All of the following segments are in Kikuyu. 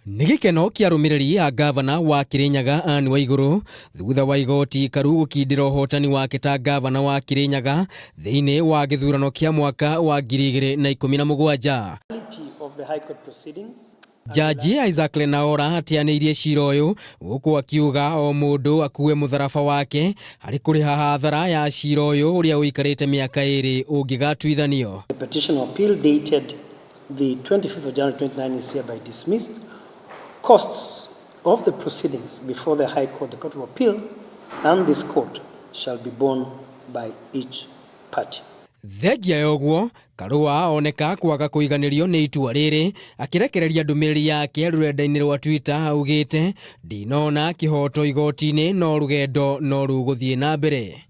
Nĩ gĩkeno kĩa arũmĩrĩri a ngavana wa Kirinyaga Anne Waigũrũ thutha wa igoti ikaru gũkindĩra ũhotani wake ta ngavana wa Kirinyaga thĩinĩ wa gĩthurano kĩa mwaka wa 2017. Jaji Isaac Lenaola ateanĩirie cira ũyũ gũkũ akiuga o mũndũ akue mũtharaba wake harĩ kũrĩha hathara ya cira ũyũ ũrĩa ũikarĩte mĩaka ĩrĩ ũngĩgatuithanio. The petition of appeal dated the 25th of January 29 is hereby dismissed. Costs of the proceedings before the High Court, the Court of Appeal, and this court shall be borne by each party. Thengia ya ũguo, Karũa oneka kwaga kũiganĩrio nĩ itua rĩrĩ, akĩrekereria ndũmĩrĩri yake rũrenda-inĩ rwa Twitter augĩte, ndinona kĩhoto igoti-inĩ no rũgendo no rũgũthiĩ na mbere.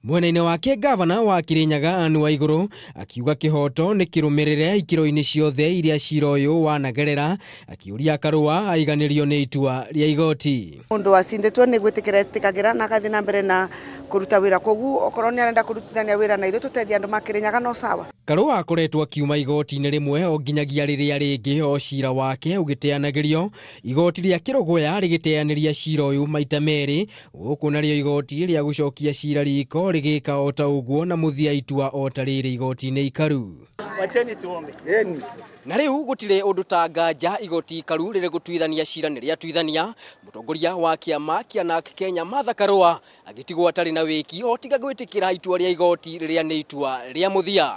Mwena-inĩ wake ngavana wa Kirinyaga Anne Waigũrũ akiuga kĩhoto nĩ kĩrũmĩrĩre ikĩro-inĩ ciothe iria cira ũyũ wanagerera, akĩũria Karũa aiganĩrio nĩ itua rĩa igoti. Mundu acindĩtwo nĩ gwĩtĩkĩra etĩkagĩra na agathiĩ na mbere na kũruta wĩra, koguo okorwo nĩ arenda kũrutithania wĩra na ithuĩ tũteithie andũ ma Kĩrĩnyaga no sawa. Karũa akoretwo akiuma igoti-inĩ rĩmwe o nginyagia rĩrĩa rĩngĩ o cira wake ũgĩteanagĩrio, igoti rĩa Kĩrũgũya rĩgĩteanĩria cira ũyũ maita merĩ, gũkũ narĩo igoti rĩa gũcokia cira riko rĩgĩka o ta ũguo na mũthia itua o ta rĩrĩ igoti-inĩ ikaru. Wacheni tuombe. Na rĩu gũtirĩ ũndũ ta nganja igoti ikaru rĩrĩ gũtuithania cira nĩ rĩatuithania. Mũtongoria wa kĩama kĩa NARC Kenya Martha Karũa agĩtigwo atarĩ na wĩki o tiga gwĩtĩkĩra itua rĩa igoti rĩrĩa nĩ itua rĩa mũthia.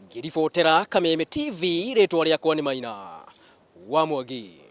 Ngĩribotera Kameme TV, rĩtwa rĩakwa nĩ Maina wa Mwangi.